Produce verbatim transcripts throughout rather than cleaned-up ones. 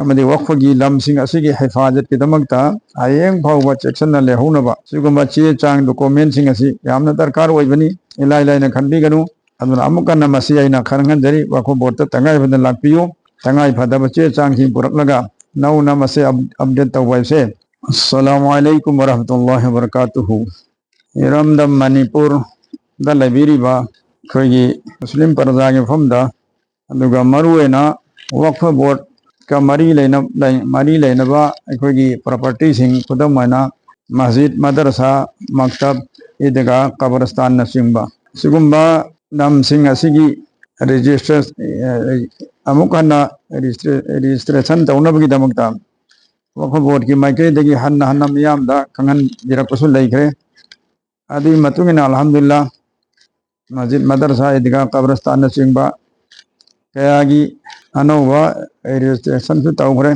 ꯑꯃꯗꯤ ꯋꯛꯐꯒꯤ ꯂꯝꯁꯤꯡ ꯑꯁꯤꯒꯤ ꯍꯤꯐꯥꯖꯠꯀꯤꯗꯃꯛꯇ ꯍꯌꯦꯡ ꯐꯥꯎꯕ ꯆꯦꯛꯁꯤꯟꯅ ꯂꯩꯍꯧꯅꯕ ꯁꯤꯒꯨꯝꯕ ꯆꯦ ꯆꯥꯡ, ꯗꯣꯀꯨꯃꯦꯟꯁꯤꯡ ꯑꯁꯤ ꯌꯥꯝꯅ ꯗꯔꯀꯥꯔ ꯑꯣꯏꯕꯅꯤ꯫ ꯏꯂꯥꯏ ꯂꯥꯏꯅ ꯈꯟꯕꯤꯒꯅꯨ꯫ ꯑꯗꯨꯅ ꯑꯃꯨꯛ ꯍꯟꯅ ꯃꯁꯤ ꯑꯩꯅ ꯈꯪꯍꯟꯖꯔꯤ, ꯋꯛꯐ ꯕꯣꯔꯗꯇ ꯇꯉꯥꯏ ꯐꯗꯅ ꯂꯥꯛꯄꯤꯌꯨ꯫ ꯇꯉꯥꯏ ꯐꯗꯕ ꯆꯦ ꯆꯥꯡꯁꯤꯡ ꯄꯨꯔꯛꯂꯒ ꯅꯧꯅ ꯃꯁꯤ ꯑꯞ-, ꯑꯞꯗꯦꯠ ꯇꯧꯕ ꯍꯥꯏꯕꯁꯦ꯫ ꯑꯁꯁꯂꯥꯃꯨ ꯑꯂꯥꯏꯀꯨꯝ ꯋꯔꯍꯃꯇꯨꯜꯂꯥꯍꯤ ꯋꯕꯔꯀꯥꯇꯨꯍꯨ꯫ ꯏꯔꯝꯗꯝ ꯃꯅꯤꯄꯨꯔꯗ ꯂꯩꯕꯤꯔꯤꯕ ꯑꯩꯈꯣꯏꯒꯤ ꯃꯨꯁꯂꯤꯝ ꯄ꯭ꯔꯖꯥꯒꯤ ꯃꯐꯝꯗ, ꯑꯗꯨꯒ ꯃꯔꯨꯑꯣꯏꯅ ꯋꯛꯐ ꯕꯣꯔꯗꯀ ꯃꯔꯤ ꯂꯩꯅ-, ꯂꯩ-, ꯃꯔꯤ ꯂꯩꯅꯕ ꯑꯩꯈꯣꯏꯒꯤ ꯄ꯭ꯔꯣꯄꯔꯇꯤꯁꯤꯡ, ꯈꯨꯗꯝ ꯑꯣꯏꯅ ꯃꯁꯖꯤꯗ, ꯃꯗꯔꯁꯥ, ꯃꯛꯇꯕ, ꯏꯗꯒꯥ, ꯀꯕꯔꯁꯇꯥꯟꯅꯆꯤꯡꯕ, ꯁꯤꯒꯨꯝꯕ ꯂꯝꯁꯤꯡ ꯑꯁꯤꯒꯤ ꯔꯦꯖꯤꯁꯇ꯭ꯔꯦ-, ꯑꯃꯨꯛ ꯍꯟꯅ ꯔꯦꯖꯤꯁꯇ꯭ꯔꯦ-, ꯔꯦꯖꯤꯁꯇ꯭ꯔꯦꯁꯟ ꯇꯧꯅꯕꯒꯤꯗꯃꯛꯇ ꯋꯛꯐ ꯕꯣꯔꯗꯀꯤ ꯃꯥꯏꯀꯩꯗꯒꯤ ꯍꯟꯅ ꯍꯟꯅ ꯃꯤꯌꯥꯝꯗ ꯈꯪꯍꯟꯕꯤꯔꯛꯄꯁꯨ ꯂꯩꯈ꯭ꯔꯦ꯫ ꯑꯗꯨꯒꯤ ꯃꯇꯨꯡ ꯏꯟꯅ ꯑꯜꯍꯝꯗꯨꯂꯤꯜꯂꯥ ꯃꯁꯖꯤꯗ, ꯃꯗꯔꯁꯥ, ꯏꯗꯒꯥ, ꯀꯕꯔꯁꯇꯥꯟꯅꯆꯤꯡꯕ ꯀꯌꯥꯒꯤ ꯑꯅꯧꯕ ꯔꯦꯖꯤꯁꯇ꯭ꯔꯦꯁꯟꯁꯨ ꯇꯧꯈ꯭ꯔꯦ꯫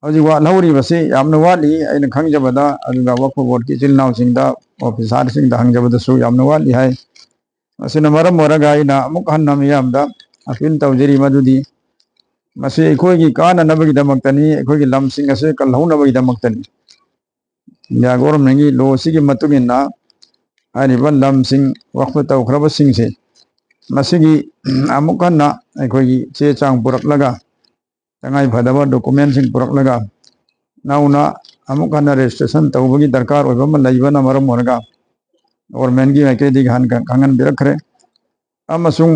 ꯍꯧꯖꯤꯛ ꯋꯥꯠꯍꯧꯔꯤꯕꯁꯤ ꯌꯥꯝꯅ ꯋꯥꯠꯂꯤ꯫ ꯑꯩꯅ ꯈꯪꯖꯕꯗ, ꯑꯗꯨꯒ ꯋꯛꯐ ꯕꯣꯔꯗꯀꯤ ꯏꯆꯤꯜ ꯏꯅꯥꯎꯁꯤꯡꯗ, ꯑꯣꯐꯤꯁꯥꯔꯁꯤꯡꯗ ꯍꯪꯖꯕꯗꯁꯨ ꯌꯥꯝꯅ ꯋꯥꯠꯂꯤ ꯍꯥꯏ꯫ ꯃꯁꯤꯅ ꯃꯔꯝ ꯑꯣꯏꯔꯒ ꯑꯩꯅ ꯑꯃꯨꯛ ꯍꯟꯅ ꯃꯤꯌꯥꯝꯗ ꯑꯄꯤꯜ ꯇꯧꯖꯔꯤ ꯃꯗꯨꯗꯤ ꯃꯁꯤ ꯑꯩꯈꯣꯏꯒꯤ ꯀꯥꯟꯅꯅꯕꯒꯤꯗꯃꯛꯇꯅꯤ, ꯑꯩꯈꯣꯏꯒꯤ ꯂꯝꯁꯤꯡ ꯑꯁꯤ ꯀꯜꯍꯧꯅꯕꯒꯤꯗꯃꯛꯇꯅꯤ꯫ ꯏꯟꯗꯤꯌꯥ ꯒꯣꯔꯃꯦꯟꯒꯤ ꯂꯣꯁꯤꯒꯤ ꯃꯇꯨꯡ ꯏꯟꯅ ꯍꯥꯏꯔꯤꯕ ꯂꯝꯁꯤꯡ ꯋꯛꯐ ꯇꯧꯈ꯭ꯔꯕꯁꯤꯡꯁꯦ ꯃꯁꯤꯒꯤ ꯑꯃꯨꯛ ꯍꯟꯅ ꯑꯩꯈꯣꯏꯒꯤ ꯆꯦ ꯆꯥꯡ ꯄꯨꯔꯛꯂꯒ, ꯇꯉꯥꯏ ꯐꯗꯕ ꯗꯣꯀꯨꯃꯦꯟꯁꯤꯡ ꯄꯨꯔꯛꯂꯒ ꯅꯧꯅ ꯑꯃꯨꯛ ꯍꯟꯅ ꯔꯦꯖꯤꯁꯇ꯭ꯔꯦꯁꯟ ꯇꯧꯕꯒꯤ ꯗꯔꯀꯥꯔ ꯑꯣꯏꯕ ꯑꯃ ꯂꯩꯕꯅ ꯃꯔꯝ ꯑꯣꯏꯔꯒ ꯒꯣꯔꯃꯦꯟꯒꯤ ꯃꯥꯏꯀꯩꯗꯒꯤ ꯍꯥꯟꯅ ꯈꯪꯍꯟꯕꯤꯔꯛꯈ꯭ꯔꯦ꯫ ꯑꯃꯁꯨꯡ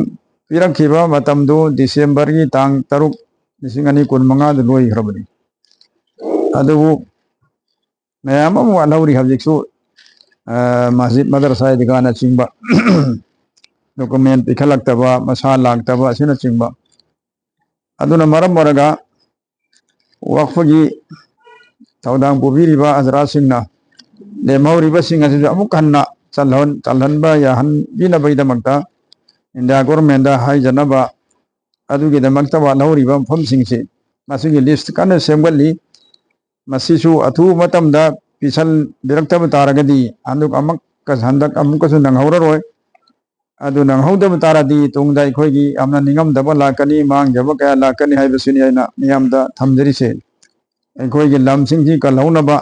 ꯄꯤꯔꯛꯈꯤꯕ ꯃꯇꯝꯗꯨ ꯗꯤꯁꯦꯝꯕꯔꯒꯤ ꯇꯥꯡ ꯇꯔꯨꯛ, ꯂꯤꯁꯤꯡ ꯑꯅꯤ ꯀꯨꯟꯃꯉꯥꯗ ꯂꯣꯏꯈ꯭ꯔꯕꯅꯤ꯫ ꯑꯗꯨꯕꯨ ꯃꯌꯥꯝ ꯑꯃ ꯋꯥꯠꯍꯧꯔꯤ ꯍꯧꯖꯤꯛꯁꯨ, ꯑ, ꯃꯁꯖꯤꯗ, ꯃꯗꯔꯁꯥ, ꯏꯗꯒꯥꯅꯆꯤꯡꯕ ꯗꯣꯀꯨꯃꯦꯟ ꯄꯤꯈꯠꯂꯛꯇꯕ, ꯃꯁꯥ ꯂꯥꯛꯇꯕ ꯑꯁꯤꯅꯆꯤꯡꯕ꯫ ꯑꯗꯨꯅ ꯃꯔꯝ ꯑꯣꯏꯔꯒ ꯋꯛꯐꯒꯤ ꯊꯧꯗꯥꯡ ꯄꯨꯕꯤꯔꯤꯕ ꯍꯖꯔꯥꯠꯁꯤꯡꯅ ꯂꯦꯝꯍꯧꯔꯤꯕꯁꯤꯡ ꯑꯁꯤꯁꯨ ꯑꯃꯨꯛ ꯍꯟꯅ ꯆꯜꯍꯟ-, ꯆꯜꯍꯟꯕ ꯌꯥꯍꯟꯕꯤꯅꯕꯒꯤꯗꯃꯛꯇ ꯏꯟꯗꯤꯌꯥ ꯒꯣꯔꯃꯦꯟꯗ ꯍꯥꯏꯖꯅꯕ, ꯑꯗꯨꯒꯤꯗꯃꯛꯇ ꯋꯥꯠꯍꯧꯔꯤꯕ ꯃꯐꯝꯁꯤꯡꯁꯤ ꯃꯁꯤꯒꯤ ꯂꯤꯁ꯭ꯠ ꯀꯟꯅ ꯁꯦꯝꯒꯠꯂꯤ꯫ ꯃꯁꯤꯁꯨ ꯑꯊꯨꯕ ꯃꯇꯝꯗ ꯄꯤꯁꯤꯟꯕꯤꯔꯛꯇꯕ ꯇꯥꯔꯒꯗꯤ ꯍꯟꯗꯛ ꯑꯃꯨꯛꯀ-, ꯍꯟꯗꯛ ꯑꯃꯨꯛꯀꯁꯨ ꯅꯪꯍꯧꯔꯔꯣꯏ꯫ ꯑꯗꯨ ꯅꯪꯍꯧꯗꯕ ꯇꯥꯔꯗꯤ ꯇꯨꯡꯗ ꯑꯩꯈꯣꯏꯒꯤ ꯌꯥꯝꯅ ꯅꯤꯡꯉꯝꯗꯕ ꯂꯥꯛꯀꯅꯤ, ꯃꯥꯡꯖꯕ ꯀꯌꯥ ꯂꯥꯛꯀꯅꯤ ꯍꯥꯏꯕꯁꯤꯅꯤ ꯑꯩꯅ ꯃꯤꯌꯥꯝꯗ ꯊꯝꯖꯔꯤꯁꯦ꯫ ꯑꯩꯈꯣꯏꯒꯤ ꯂꯝꯁꯤꯡꯁꯤ ꯀꯜꯍꯧꯅꯕ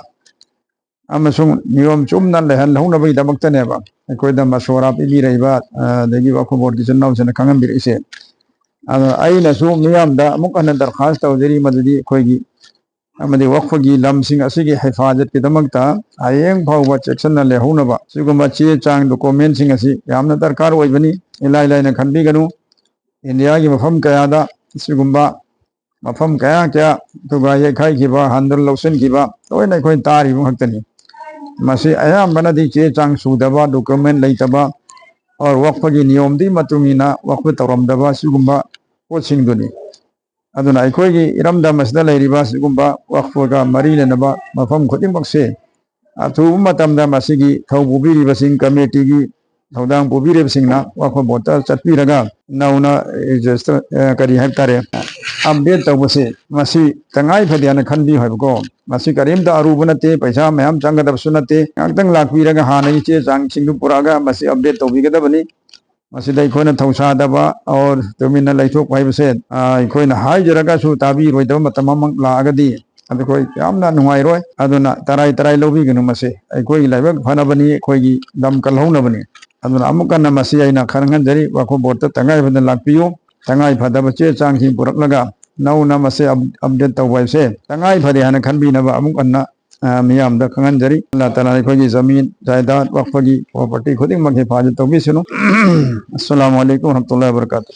ꯑꯃꯁꯨꯡ ꯅꯤꯌꯣꯝ ꯆꯨꯝꯅ ꯂꯩꯍꯜꯍꯧꯅꯕꯒꯤꯗꯃꯛꯇꯅꯦꯕ ꯑꯩꯈꯣꯏꯗ ꯃꯁꯣꯔꯥ ꯄꯤꯕꯤꯔꯛꯏꯕ, ꯑ, ꯑꯗꯒꯤ ꯋꯛꯐ ꯕꯣꯔꯗꯀꯤ ꯏꯆꯤꯟ ꯏꯅꯥꯎꯁꯤꯡꯅ ꯈꯪꯍꯟꯕꯤꯔꯛꯏꯁꯦ꯫ ꯑꯗꯣ ꯑꯩꯅꯁꯨ ꯃꯤꯌꯥꯝꯗ ꯑꯃꯨꯛ ꯍꯟꯅ ꯗꯔꯈꯥꯁ ꯇꯧꯖꯔꯤ, ꯃꯗꯨꯗꯤ ꯑꯩꯈꯣꯏꯒꯤ ꯑꯃꯗꯤ ꯋꯛꯐꯒꯤ ꯂꯝꯁꯤꯡ ꯑꯁꯤꯒꯤ ꯍꯤꯐꯥꯖꯠꯀꯤꯗꯃꯛꯇ ꯍꯌꯦꯡ ꯐꯥꯎꯕ ꯆꯦꯛꯁꯤꯟꯅ ꯂꯩꯍꯧꯅꯕ ꯁꯤꯒꯨꯝꯕ ꯆꯦ ꯆꯥꯡ, ꯗꯣꯀꯨꯃꯦꯟꯁꯤꯡ ꯑꯁꯤ ꯌꯥꯝꯅ ꯗꯔꯀꯥꯔ ꯑꯣꯏꯕꯅꯤ꯫ ꯏꯂꯥꯏ ꯂꯥꯏꯅ ꯈꯟꯕꯤꯒꯅꯨ꯫ ꯏꯟꯗꯤꯌꯥꯒꯤ ꯃꯐꯝ ꯀꯌꯥꯗ ꯁꯤꯒꯨꯝꯕ ꯃꯐꯝ ꯀꯌꯥ ꯀꯌꯥ ꯊꯨꯒꯥꯏ ꯌꯩꯈꯥꯏꯈꯤꯕ, ꯍꯟꯗꯨꯅ ꯂꯧꯁꯤꯟꯈꯤꯕ ꯂꯣꯏꯅ ꯑꯩꯈꯣꯏꯅ ꯇꯥꯔꯤꯕ ꯉꯥꯛꯇꯅꯤ꯫ ꯃꯁꯤ ꯑꯌꯥꯝꯕꯅꯗꯤ ꯆꯦ ꯆꯥꯡ ꯁꯨꯗꯕ, ꯗꯣꯀꯨꯃꯦꯟ ꯂꯩꯇꯕ, ꯑꯣꯔ ꯋꯛꯐꯒꯤ ꯅꯤꯌꯣꯝꯗꯨꯒꯤ ꯃꯇꯨꯡ ꯏꯟꯅ ꯋꯛꯐ ꯇꯧꯔꯝꯗꯕ ꯁꯤꯒꯨꯝꯕ ꯄꯣꯠꯁꯤꯡꯗꯨꯅꯤ꯫ ꯑꯗꯨꯅ ꯑꯩꯈꯣꯏꯒꯤ ꯏꯔꯝꯗꯝ ꯑꯁꯤꯗ ꯂꯩꯔꯤꯕ ꯁꯤꯒꯨꯝꯕ ꯋꯛꯐꯒ ꯃꯔꯤ ꯂꯩꯅꯕ ꯃꯐꯝ ꯈꯨꯗꯤꯡꯃꯛꯁꯦ ꯑꯊꯨꯕ ꯃꯇꯝꯗ ꯃꯁꯤꯒꯤ ꯊꯧ ꯄꯨꯕꯤꯔꯤꯕꯁꯤꯡ, ꯀꯃꯤꯇꯤꯒꯤ ꯊꯧꯗꯥꯡ ꯄꯨꯕꯤꯔꯤꯕꯁꯤꯡꯅ ꯋꯛꯐ ꯕꯣꯔꯗꯇ ꯆꯠꯄꯤꯔꯒ ꯅꯧꯅ ꯔꯦꯖꯤꯁꯇꯔ, ꯑ, ꯀꯔꯤ ꯍꯥꯏꯕ ꯇꯥꯔꯦ, ꯑꯞꯗꯦꯠ ꯇꯧꯕꯁꯦ ꯃꯁꯤ ꯇꯉꯥꯏ ꯐꯗꯦ ꯍꯥꯏꯅ ꯈꯟꯕꯤꯌꯨ ꯍꯥꯏꯕꯀꯣ꯫ ꯃꯁꯤ ꯀꯔꯤꯝꯇ ꯑꯔꯨꯕ ꯅꯠꯇꯦ, ꯄꯩꯁꯥ ꯃꯌꯥꯝ ꯆꯪꯒꯗꯕꯁꯨ ꯅꯠꯇꯦ꯫ ꯉꯥꯏꯍꯥꯛꯇꯪ ꯂꯥꯛꯄꯤꯔꯒ ꯍꯥꯟꯅꯒꯤ ꯆꯦ ꯆꯥꯡꯁꯤꯡꯗꯨ ꯄꯨꯔꯛꯑꯒ ꯃꯁꯤ ꯑꯞꯗꯦꯠ ꯇꯧꯕꯤꯒꯗꯕꯅꯤ꯫ ꯃꯁꯤꯗ ꯑꯩꯈꯣꯏꯅ ꯊꯧꯁꯥꯗꯕ ꯑꯣꯔ ꯇꯨꯃꯤꯟꯅ ꯂꯩꯊꯣꯛꯄ ꯍꯥꯏꯕꯁꯦ, ꯑ, ꯑꯩꯈꯣꯏꯅ ꯍꯥꯏꯖꯔꯒꯁꯨ ꯇꯥꯕꯤꯔꯣꯏꯗꯕ ꯃꯇꯝ ꯑꯃ ꯂꯥꯛꯑꯒꯗꯤ ꯑꯗꯨ ꯑꯩꯈꯣꯏ ꯌꯥꯝꯅ ꯅꯨꯡꯉꯥꯏꯔꯣꯏ꯫ ꯑꯗꯨꯅ ꯇꯔꯥꯏ ꯇꯔꯥꯏ ꯂꯧꯕꯤꯒꯅꯨ, ꯃꯁꯤ ꯑꯩꯈꯣꯏꯒꯤ ꯂꯥꯏꯕꯛ ꯐꯅꯕꯅꯤ, ꯑꯩꯈꯣꯏꯒꯤ ꯂꯝ ꯀꯜꯍꯧꯅꯕꯅꯤ꯫ ꯑꯗꯨꯅ ꯑꯃꯨꯛ ꯍꯟꯅ ꯃꯁꯤ ꯑꯩꯅ ꯈꯪꯍꯟꯖꯔꯤ, ꯋꯛꯐ ꯕꯣꯔꯗꯇ ꯇꯉꯥꯏ ꯐꯗꯅ ꯂꯥꯛꯄꯤꯌꯨ꯫ ꯇꯉꯥꯏ ꯐꯗꯕ ꯆꯦ ꯆꯥꯡꯁꯤꯡ ꯄꯨꯔꯛꯂꯒ ꯅꯧꯅ ꯃꯁꯤ ꯑꯞ-, ꯑꯞꯗꯦꯠ ꯇꯧꯕ ꯍꯥꯏꯕꯁꯦ ꯇꯉꯥꯏ ꯐꯗꯦ ꯍꯥꯏꯅ ꯈꯟꯕꯤꯅꯕ ꯑꯃꯨꯛ ꯍꯟꯅ, ꯑ, ꯃꯤꯌꯥꯝꯗ ꯈꯪꯍꯟꯖꯔꯤ꯫ ꯑꯜꯂꯥ ꯇꯥꯂꯥ ꯑꯩꯈꯣꯏꯒꯤ ꯖꯃꯤꯟ ꯖꯥꯏꯗꯥꯗ ꯋꯛꯐꯒꯤ ꯄ꯭ꯔꯣꯄꯔꯇꯤ ꯈꯨꯗꯤꯡꯃꯛ ꯍꯤꯐꯥꯖꯠ ꯇꯧꯕꯤꯁꯅꯨ꯫ ꯑꯁꯁꯂꯥꯃꯨ ꯑꯂꯩꯀꯨꯝ ꯋꯔꯍꯃꯇꯨꯜꯂꯥꯍꯤ ꯋꯕꯔꯀꯥꯇꯨꯍ꯫